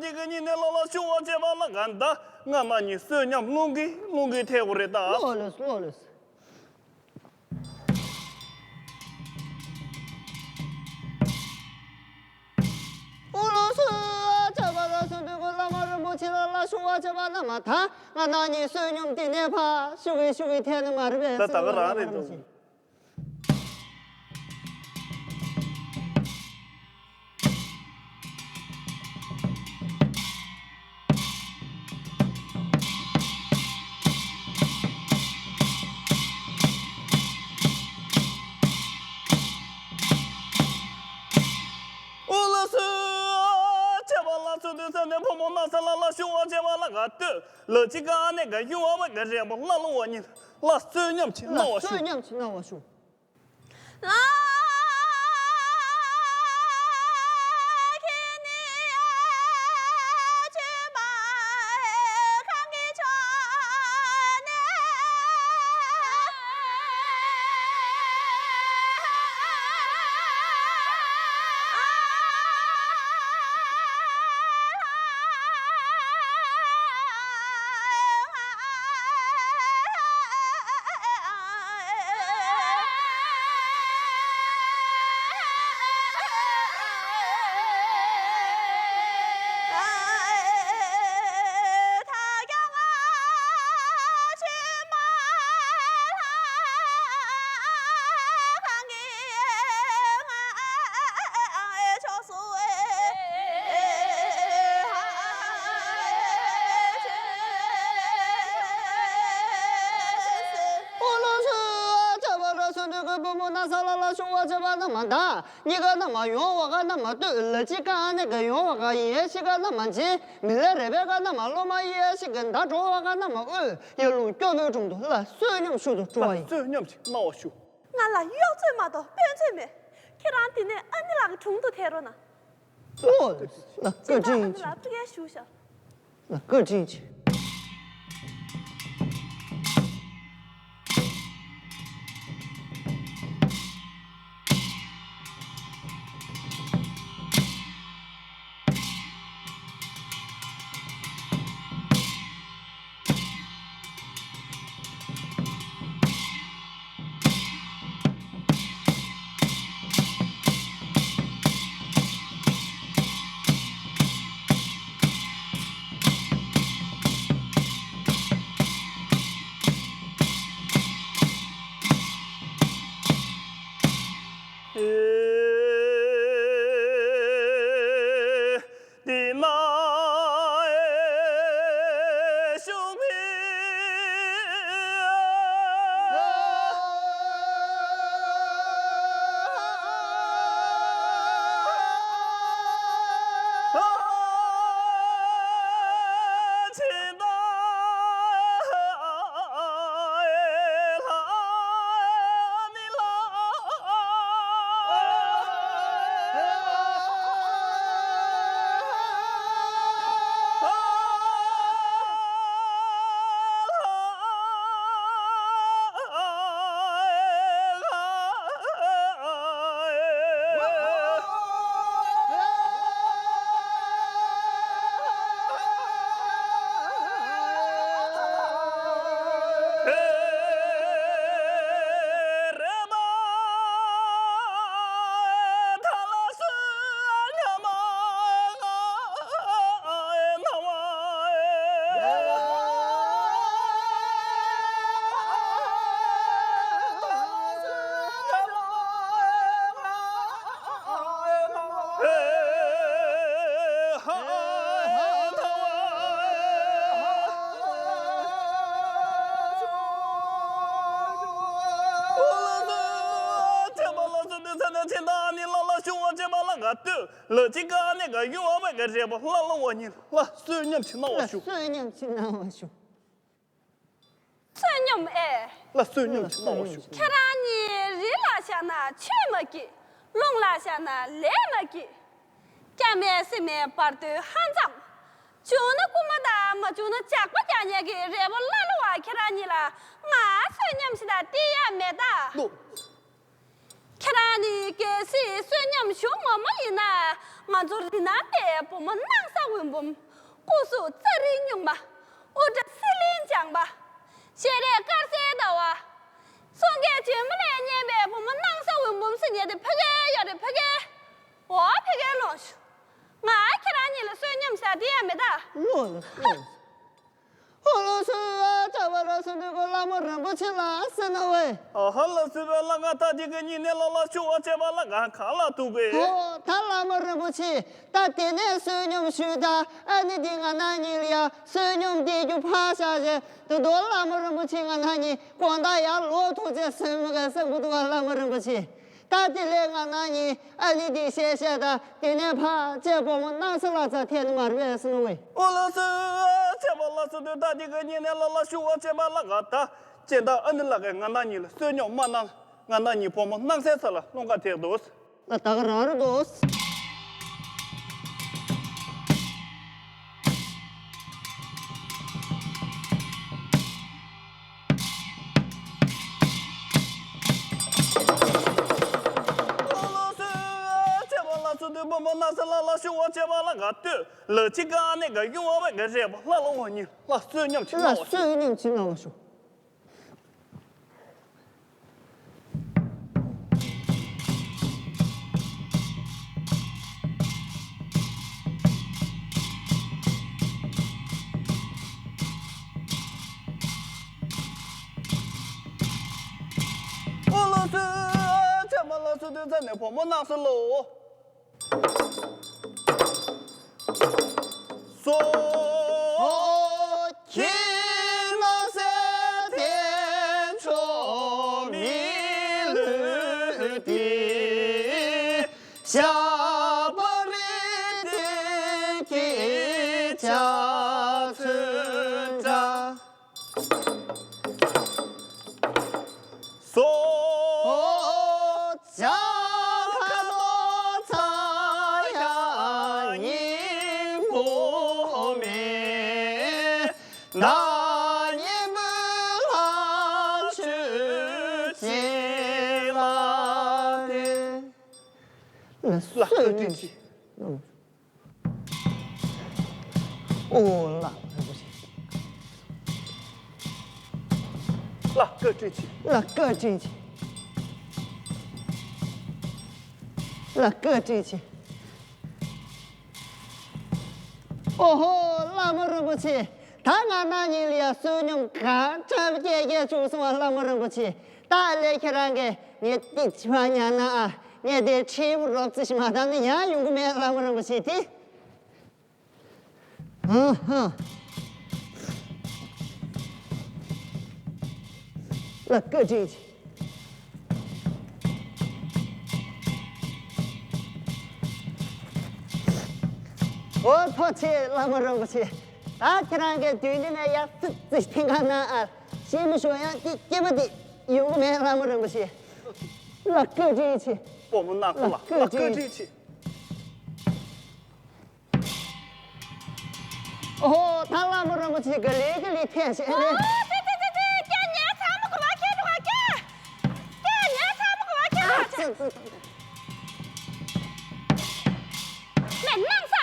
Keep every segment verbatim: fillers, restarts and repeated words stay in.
གཉིས་ཀྱི་གཉིས་ནས་ལོ་ལ་ཞུ་བ་བྱེད་པ་ལ་ག་འདའ། ང་མ་གཉིས་བསོད་སྙོམས་རླུང་གིས་རླུང་གིས་ཐེག་པ་རེད་ད། ལོ་ལོས་ལོ་ལོས། ཨོ་ལོ་སུ་བྱ་བ་ལ་སུ་འདུག་གོ། བླ་མ་རིན་པོ་ཆེ་ལ་ལ་ཞུ་བ་བྱེད་པ་ན་མ་ད། ང་ན་ནི་བསོད་སྙོམས་དེ་ནས་ཕ་ཤུ་གི་ཤུ་གི་ཐལ་ནི་མ་རེད་པས། ད་ད་ག་རང་རེད་འདུག། ཨོ་ལ་སུ། བྱེད་པ་ལ་སུ་དུས་ས་ནས་ཕོ་མོ་ན་ས་ལ་ལ་ཞུ་བ་བྱེད་པ་ལ་ག་ལྟོས། ལ་ཅི་ག་ནས་ག་ཡུ་བ་བ་ག་རེ་བ་ལ་ལོ་བ་ཉིད་ལ་བསོད་སྙོམས་ཆེ་ན་བ་ཞུ། བསོད་སྙོམས་ཆེ་ན་བ་ཞུ། ཨོ་ལོ་སུ་བྱ་བ་ར་སུ་འདུག་གི། བུ་མོ་ན་ས་ལ་ལ་ཤུ་བ་བྱེད་པ་ན་མ་ད། གཉིས་ཀ་ན་མ་ཡོང་བ་ག་ན་མ་ལྟོས། ལ་ཅི་ག་ནས་ག་ཡོང་བ་ག་ཡིན་ཤི་ག་ན་མ་འཇིན། མི་ལ་རེ་བའི་ག་ན་མ་སློབ་མ་ཡི་ཤི་ག་ད་འགྲོ་བ་ག་ན་མ་ཨོས། ཡ་ལུང་སྐྱོ་བོའི་དྲུང་དུ་ལ་བསོད་སྙོམས་ཤུགས་དུ་འགྲོ་བ་ཡིན། བསོད་སྙོམས་ཤིག་གནང་བ་ཞུ། ང་ལ་གཡོག་བྱེད་མ་གཏོགས་དཔོན་བྱེད་མེད། ཁྱེད་རང་དེ་ནས་ཨ་ནི་ལགས་དྲུང་དུ་ཐད་རོགས་གནང་། ཨོ། ལ་བཀའ་དྲིན་ཆེ། ཨ་ནི་ལགས་ཐུགས་རྗེ་ཞུ་ཤག། ལ་བཀའ་དྲིན་ཆེ། ལ་ཅི་ག་ནས་ག་ཡུ་བ་བ་ག་རེ་བ་ལ་ལོ་བ་ཉིད་ལ་བསོད་སྙོམས་ཆེ་གནང་བ་ཞུ། བསོད་སྙོམས་ཆེ་གནང་བ་ཞུ། བསོད་སྙོམས་ཨེ། ལ་བསོད་སྙོམས་ཆེ་གནང་བ་ཞུ། ཁྱེད་རང་གཉིས་རི་ལ་བཞག་ན་ཆོས་མ་སྐྱིད། རླུང་ལ་བཞག་ན་ལས་མ་སྐྱིད། སྐྱ་མེད་སེ་མེད་བར་དོའི་ཧ་ཙམ། བྱུང་ན་རྐུན་མ་དང་མ་བྱུང་ན་ཇག་པ་རྒྱག་མཁན་གྱི་རེ་བ་ལ་ལོ་བ་ཁྱེད་རང་གཉིས་ལ་ང་བསོད་སྙོམས་ཤིག་དང་སྟེར་ཡ་མེད་ད། ལོ། ཁྱེད་རང་ནི་གལ་སྲིད་བསོད་སྙོམས་ཞུ་མ་མ་ཡིན་ན། ང་ཚོ་རི་ནང་པའི་བུ་མོ་སྣང་ས་འོད་འབུམ། སྐུ་གཟུགས་རྩ་རིའི་སྨྱུག་མ། དབུ་སྐྲ་སི་ལིང་ལྗང་པ། ཞལ་རས་དཀར་གསལ་ཟླ་བ། གསུང་སྐད་བརྗིད་མོ་ལས་སྙན་པའི་བུ་མོ་སྣང་ས་འོད་འབུམ་ཟེར་མཁན་དེ་ཕ་གིར་ཡོད་རེད། ཕ་གིར། འོ་ཕ་གིར་ལོངས་ཤོག་ང་ཁྱེད་རང་གཉིས་ལ་བསོད་སྙོམས་ཟེར་དེ་ཡང་མི་གདའ། ལོས་ལོས། ཨོ་ལགས་སོ། ཨ་ཅག་པ་ལགས་སོ། འདི་གོ་བླ་མ་རིན་པོ་ཆེ་ལ་ཟེར་ན་བས། ཨ་ཧ། ལགས་སོ་བས། ལགས་ང་ད་འདི་གི་ཉིན་ནས་ལ་ལ་ཞུ་བ་བྱས་པ་ལ་གང་གང་ལ་ཐུག་གི། ཨོ་ད་བླ་མ་རིན་པོ་ཆེ། ད་དེ་ནས་བསོད་སྙོམས་ཞུས། ད་ཨ་ནི་འདི་ང་རང་གཉིས་ལ་ཡ་བསོད་སྙོམས་དེ་རྒྱུ་ཕར་བཞག་བྱས། ད་དུང་བླ་མ་རིན་པོ་ཆེ་ང་རང་གཉིས་དགོང་དག་ཡར་ལོག་ཐུག་བྱས་ཟེར་མི་ག་ཟེར་གི་འདུག་བ། བླ་མ་རིན་པོ་ཆེ། ད་དེ་ལས་ང་རང་གཉིས་ཨ་ནི་འདི་བཤད་བཤད། ད་དེ་ནས་ཕར་ཅེ་བུ་མོ་སྣང་ས་ལ་ཚ་ཐད་ནི་མ་རེད་པས་ཟེར་ནོ་བས། ཨོ་ལགས་སོ། ཨ་ཅག་པ་ལགས་སོ། དུས་ད་འདི་གི་ཉིན་ནས་ལ་ལ་ཞུ་བ་བྱས་པ་ལ་ག་ད་ཅེ་ད་ཨ་ནི་ལ་ག་ང་རང་གཉིས་ལ་བསོད་སྙོམས་མ་གནང་། ང་རང་གཉིས་བུ་མོ་སྣང་སའི་ས་ལ་སློང་ག་ཐད་འདུག་ལ་ད་ག་རང་རེད་འདུག་ལགས་སོ། ཨ་ཅག་པ་ལགས་སོ། དུས་བུ་མོ་སྣང་ས་ལ་ལ་ཞུ་བ་བྱས་པ་ལ་ག་ལྟོས། ལགས་ཅི་ག་ནས་ག་ཡོང་བ་བས་ག་རེད་པ། ལ་ལ་འོ་གཉིས་ལ་བསོད་སྙོམས་ཅིག་ལ་གནང་བ་ཞུ། བསོད་སྙོམས་ཅིག་གནང་བ་ཞུ། ཨོ་ལགས་སོ། ཨ་ཅག་པ་ལགས་སོ། དུས་ཚོད་ནས་བུ་མོ་སྣང་ས་ལ། སོ། ཁྱེད་ནང་སེམས་དེ་ཆོ་མི་ལུས་ཏེ། ཞག་པ་རེ་དེ་ཁྱེད་ཅག་ཚུན་ཅག་སོ། ཇ་ཁ་ལོ་ཚ་ཡ་ཉིན་མོ་མེད། ན་ཉིན་མོ་ལ་ཆུ་ཅི་ལ་དེ། ལ་སོ་ལ་ཀ་ཏི་ཅི། ཨོ་ལགས་རིན་པོ་ཆེ། ལ་ཀ་ཏི་ཅི། ལ་ཀ་ཏི་ཅི། ལ་ཀ་ཏི་ཅི། ཨོ་ཧོ། བླ་མ་རིན་པོ་ཆེ། ད་ང་རང་གཉིས་ལ་ཡ་བསོད་སྙོམས་གང་འདྲ་སྐྱེལ་སྐྱེལ་བྱུང་སོང་བ། བླ་མ་རིན་པོ་ཆེ། ད་ལས་ཁྱེད་རང་གིས་ངས་ཏིག་ཅི་མ་ཉར་ན་ཨ། ངས་དེ་ཁྲིད་རོབ་ཙི་ཞིག་མ་བཏང་ན་ཡང་ཡོང་གི་མེད། བླ་མ་རིན་པོ་ཆེ་དེ། ཨ་ཧ། ལ་ཀ་ཏི་ཅི། ཨོ་ཐུགས་རྗེ་ཆེ་བླ་མ་རིན་པོ་ཆེ། ད་ཁྱེད་རང་གིས་དུས་འདི་ནས་ཡར་ཙི་ཙི་འཐེན་ག་ན་ཨ། ཤི་མི་ཤོ་ཡང་སྐྱེ་སྐྱེ་བ་དེ་ཡོང་གི་མེད། བླ་མ་རིན་པོ་ཆེ། ལ་ཀ་ཏི་ཅི། བུ་མོ་ནག་པོ་ལ་ལ་ཀ་ཏི་ཅི། ཨོ་ད་བླ་མ་རིན་པོ་ཆེ་ག་ལེ་ག་ལེ་ཐལ་ཤེས་ཨོ་རེད། ཙི་ཙི་ཙི་ཙི། སྐྱེ་ཉལ་ཚང་མ་གོ་བ་སྐྱེ་འགྲོ་ག་སྐྱེ། སྐྱེ་ཉལ་ཚང་མ་གོ་བ་སྐྱེ་འགྲོ་ག་སྐྱེ། ཙི་ཙི་ཙི། མེད་སྣང་ས།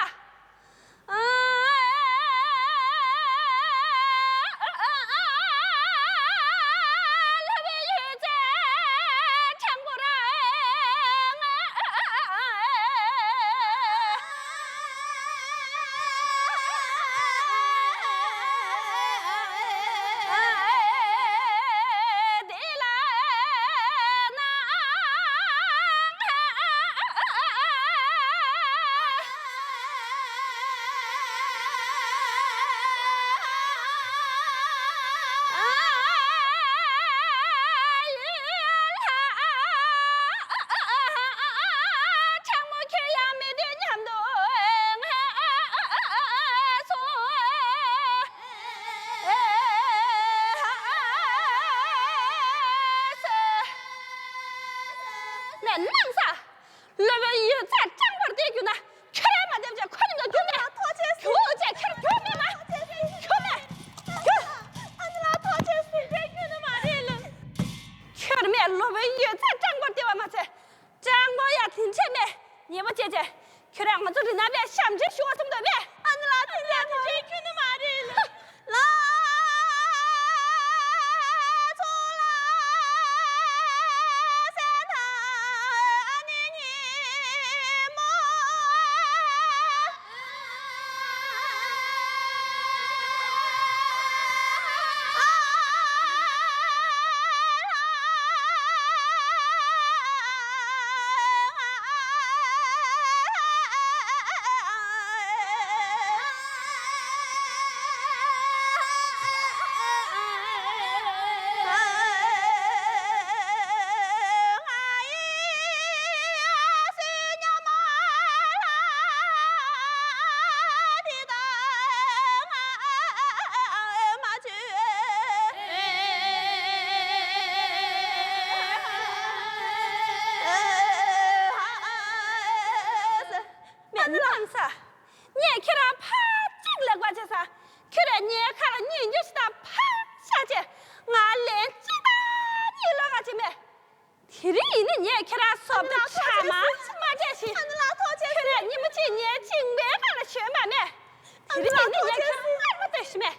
ཁྱེད་རང་ཨ་མ་ལྟོས་ཤི་མེད།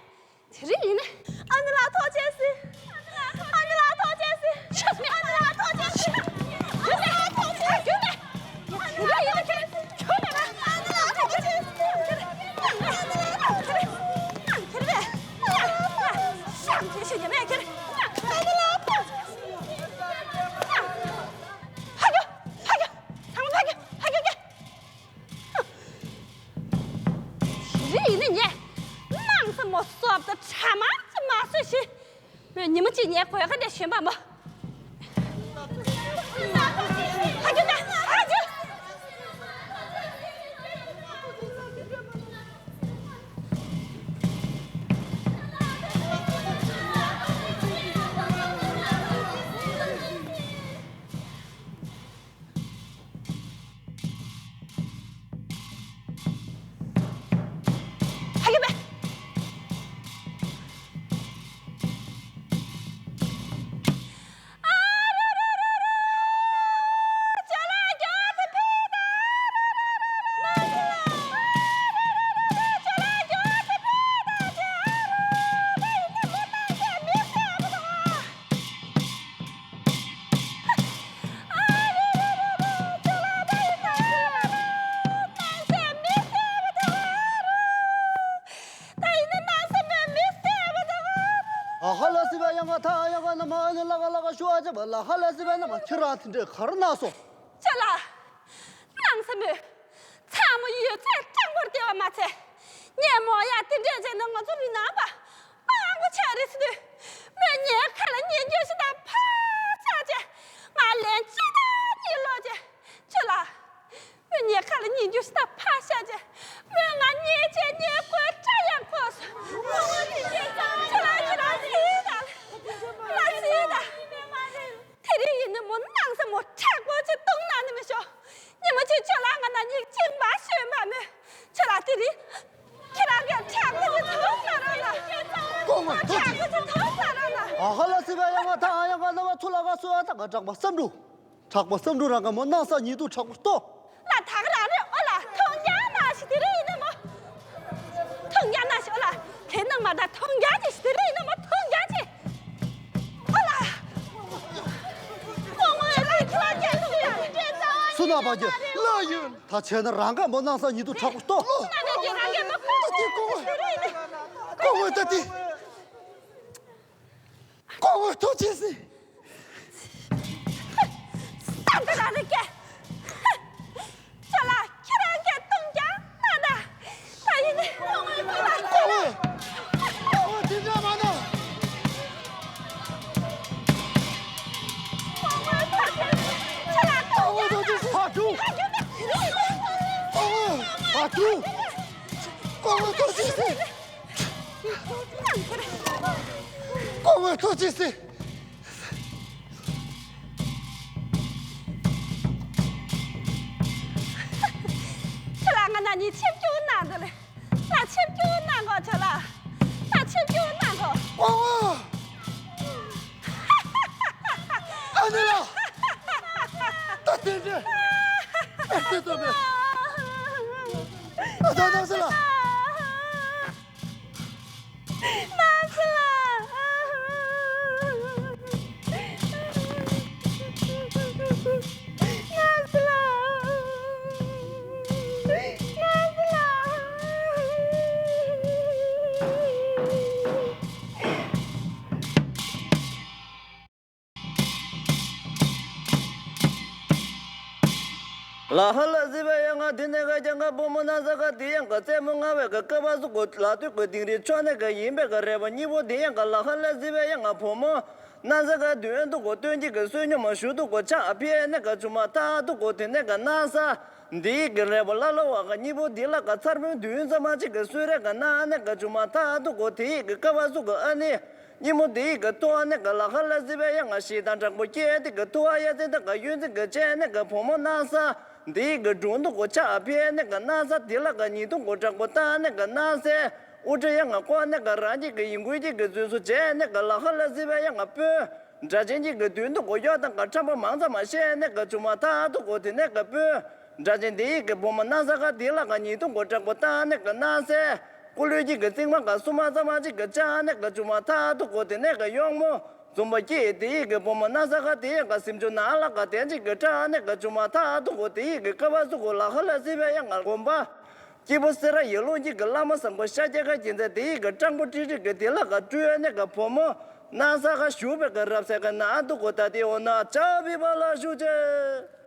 དེ་རིང་ཡིན་ན། ཨ་ནེ་ལགས་ཐུགས་རྗེ་ཆེ། ཨ་ནེ་ལགས་ཐུགས་རྗེ་ཆེ། ཆོག་མེད། ཨ་ནེ་ལགས་ཐུགས་རྗེ་ཆེ། ཨ་ནེ་ལགས་ཐུགས་རྗེ་ཆེ། ཨ་ནེ་ལགས་ཐུགས་རྗེ་ཆེ། དེ་རིང་ཡིན་ན་ངས་ནང་ས་མོ་སོབ་དང་ཁྲ་མ་ཅི་མ་བཟོས་ཤིག་མོས་ཉི་མ་གཅིག་ངའི་གོས་ཁ་དེ་ཞོན་པ་མོ། ཧ་གི་ད་ཧ་གི། ཧ་གི་བས། ཨ་ཧ་ལ་སི་བ་ཡང་ག་ཐ་ཡང་ག་ན་མ་ནི་ལ་ག་ལ་ག་ཤུ་ཨ་ཅེ་བ་ལ་ཧ་ལ་སི་བ་ན་མ་ཁྱེད་རང་དེ་འདྲའི་གར་ན་སོ། ཅ་ལགས། ནང་ས་མོས། ཚང་མ་ཡོད་ཚད་སྤྲང་པོར་བསྡད་པ་མ་ཚད། ངས་མོ་ཡ་དེ་འདྲས་བྱས་ན་ང་ཚོ་རི་ནང་པ་མང་པོ་ཆགས་རེད་ཟེར་དུས། མོས་ངའི་ཁ་ལ་ཉན་རྒྱུ་ཞིག་དང་ཕར་ཆགས་རྗེས་ང་ལན་གཅིག་དང་གཉིས་སློག་རྗེས། ཁྱོད་ལ། མོས་ངའི་ཁ་ལ་ཉན་རྒྱུ་ཞིག་དང་ཕར་བཞག་རྗེས། མོས་ང་བརྙས་བྱས་ངའི་གོས་སྐྲ་ཡང་ཁོག་སོང་། ཁྱོད་ལ་ཁྱོད་ལ་སྲིད་དང་། ལ་སྲིད་དང་། དེ་རིང་ཡིན་ན་མོ་ནང་ས་མོ་མཁྲེགས་པོ་ཅིག་གཏོང་གནང་ནི་མི་ཤོག་ཉི་མ་གཅིག་ཁྱོད་ལ་ང་ན་ཉིག་གཅིག་མ་ཤོད་མ་མོད། ཁྱོད་ལ་དེ་རིང་ཁྱེད་རང་གི་མཁྲེགས་པོ་ཅིག་ཐོབ་ས་རང་ལ། སྐུ་ངོ་ཐུགས་རྗེ་ཆེ། མཁྲེགས་པོ་ཅིག་ཐོབ་ས་རང་ལ། ཨ་ཧ་ལ་སི་བ་ཡ་ང་ཐ་ཡ་ང་ན་བ་ཚུ་ལ་ག་སུ་ཨ་ད་ག་དྲག་པ་བསམ་འགྲུབ། དྲག་པོ་བསམ་འགྲུབ་རང་ག་མོ་སྣང་ས་ཉིད་དུ་དྲག་པོ་ལྟོ། ལ་དྭགས་རང་རེད། ཨོ་ལ་མཐོང་རྒྱ་ན་ཞིག་དེ་རིང་ཡིན་ན་མོ། མཐོང་རྒྱ་ན་ཞིག་ཨོ་ལ། དེ་ནང་མ་ད་མཐོང་རྒྱ་ཅིག་ཞིག་དེ་རིང་ཡིན་ན་མོ་མཐོང་རྒྱ་ཅིག་ཨོ་ལ། ཁོ་མོ་ཡ་ལ་ཁྱོད་རྒྱ་ཅིག་ཡ། སུ་ན་པ་རྒྱ་ལ་ཡིན། ད་བྱས་ན་རང་ག་མོ་སྣང་ས་ཉིད་དུ་དྲག་པོ་ལྟོ། ད་དེ་རྒྱ་རང་ག་མོ་ཁོ་མོ་ད་དེ་ཁོ་མོ་ད་དེ། ཁོ་མོ་ཐུགས་རྗེ་ཆེ། ས་འདི་ལ་རིག་གེ་ཁྱོད་ལ་ཁྱེད་རང་གིས་གཏོང་རྒྱ་ན་ད། ད་ཡིན་ནི་ཁོ་མོ་ཁྱོད་ལ་ཁོ་མོ་ཁོ་མོ་དེ་འདྲ་མ་ན། ཁོ་མོ་ཐུགས་རྗེ་ཆེ། ཁྱོད་ལ་གཏོང་རྒྱ་ན། ཧ་ཀྲུ། ཁོ་མོ་ཧ་ཀྲུ། ཁོ་མོ་ཐུགས་རྗེ་ཆེ། སྐུ་ངོ་ཐུགས་རྗེ་ཆེ། ཁྱོད་ལ་ང་ན་ནི་ཆིབས་བསྒྱུར་གནང་འདོད་ལེ། ང་ཆིབས་བསྒྱུར་གནང་གོ་ཁྱོད་ལ། ང་ཆིབས་བསྒྱུར་གནང་གོ་སྐུ་ངོ། ཨ་ནེ་ལགས། ད་དེ་འདྲ། ཨ་ཙི་ཏོ་མེ། ཨ་ཙི་ཏོ་མེ། ལ་ཧ་ལ་ཟི་བའི་ཡ་ང་དེ་ནས་ག་ཀྱང་ག་བུ་མོ་ན་ས་ག་དེ་ཡང་ག་རྩེད་མོ་ང་བའི་ག་ཀ་བ་སུ་གོ་ལ་དུས་གོ་དིང་རི་ཆོ་ནས་ག་ཡིན་པའི་ག་རེ་བ་གཉིས་པོ་དེ་ཡང་ག་ལ་ཧ་ལ་ཟི་བའི་ཡ་ང་བུ་མོ་ན་ས་ག་དུས་དུ་གོ་སྟོན་གྱི་ག་སུས་ཉོ་མ་ཞུ་དུ་གོ་ཆ་ཨ་ཕི་ཨེ་ནས་ག་ཆུ་མ་ཐ་དུ་གོ་དེ་ནས་ག་ན་ས་འདི་ག་རེ་བ་ལ་ལ་བ་ག་གཉིས་པོ་དེ་ལ་ག་ཚར་བུན་དུས་ཙམ་མ་ཅིག་ག་སུས་རེ་ག་ན་ནས་ག་ཆུ་མ་ཐ་དུ་གོ་དེ་ག་ཀ་བ་སུ་ག་ཨ་ནི། ཉིན་མོ་འདིའི་གི་ཐུ་བ་ནི་ག་ལ་ཧ་ལ་ཟི་བའི་ཡ་ང་ཞེ་སྡང་དྲག་པོ་སྐྱེས་ཏེ་གི་ཐུ་བ་ཡ་ཙན་ད་ག་ཡུན་ཙི་གི་བྱས་ནི་ག་བུ་མོ་ན་ས་འདིའི་གི་སྒྲུང་དུ་གོ་ཆ་ཨ་ཕི་ནི་ག་ན་ས་དེ་ལ་ག་ཉིན་ཐུང་གོ་དྲག་པོ་ལྟ་ནི་ག་ན་སའི་དབུ་སྐྲ་ཡ་ང་ཀོ་ནི་ག་རང་གི་གི་ཡིན་ཀུན་གྱི་གི་ཚུལ་སུ་བྱས་ནི་ག་ལ་ཧ་ལ་ཟི་བའི་ཡ་ང་སྤུན་སྒྲ་ཆེན་གྱི་གི་དུས་དུ་གོ་གཡོ་དང་ག་ཁྲམ་པ་མང་ཙམ་མ་བཤད་ནི་ག་ཆུ་མ་ཐ་དུ་གོ་དེ་ནི་ག་སྤུན། སྒྲ་ཆེན་འདི་ཡི་གི་བུ་མོ་ན་ས་ག་འདི་ལ་ག་ཉིན་ཐུང་གོ་དྲག་པོ་ལྟ་ནི་ག་ན་སའི་ སྐུ་ལུས་ཀྱི་གི་རྩིག་མ་ག་སུ་མ་ཙ་མ་ཅིག་གི་ཅ་ནེ་ག་ཅུ་མ་ཐ་དུ་གོ་དེ་ནེ་ག་གཡོག་མོ་འཛུམ་པ་སྐྱེས་དེ་ཡི་གི་བུ་མོ་ན་ས་ག་དེ་ཡི་ག་སིམ་ཅུ་ན་ལ་ག་དེ་ཅིག་གི་ཅ་ནེ་ག་ཅུ་མ་ཐ་དུ་གོ་དེ་ཡི་གི་ཀ་བ་སུ་གོ་ལ་ཧ་ལ་སི་བེ་ཡ་ང་གོམ་པ། སྐྱེས་བུ་སེ་ར་ཡེ་ལུང་གི་གི་བླ་མ་བཟང་པོ་ཤཱཀྱ་ག་གྱེན་ཚེ་དེ་ཡི་གི་སྤྲང་པོ་ཀྲིག་ཀྲིག་གི་དེ་ལ་ག་སྤྲུལ་ཡ་ནེ་ག་བུ་མོ་ན་ས་ག་ཞུ་བེ་ག་རབ་སེ་ག་ན་དུ་གོ་ད་དེ་འོ་ན་ཅ་བི་བ་ལ་ཞུ་ཅེ།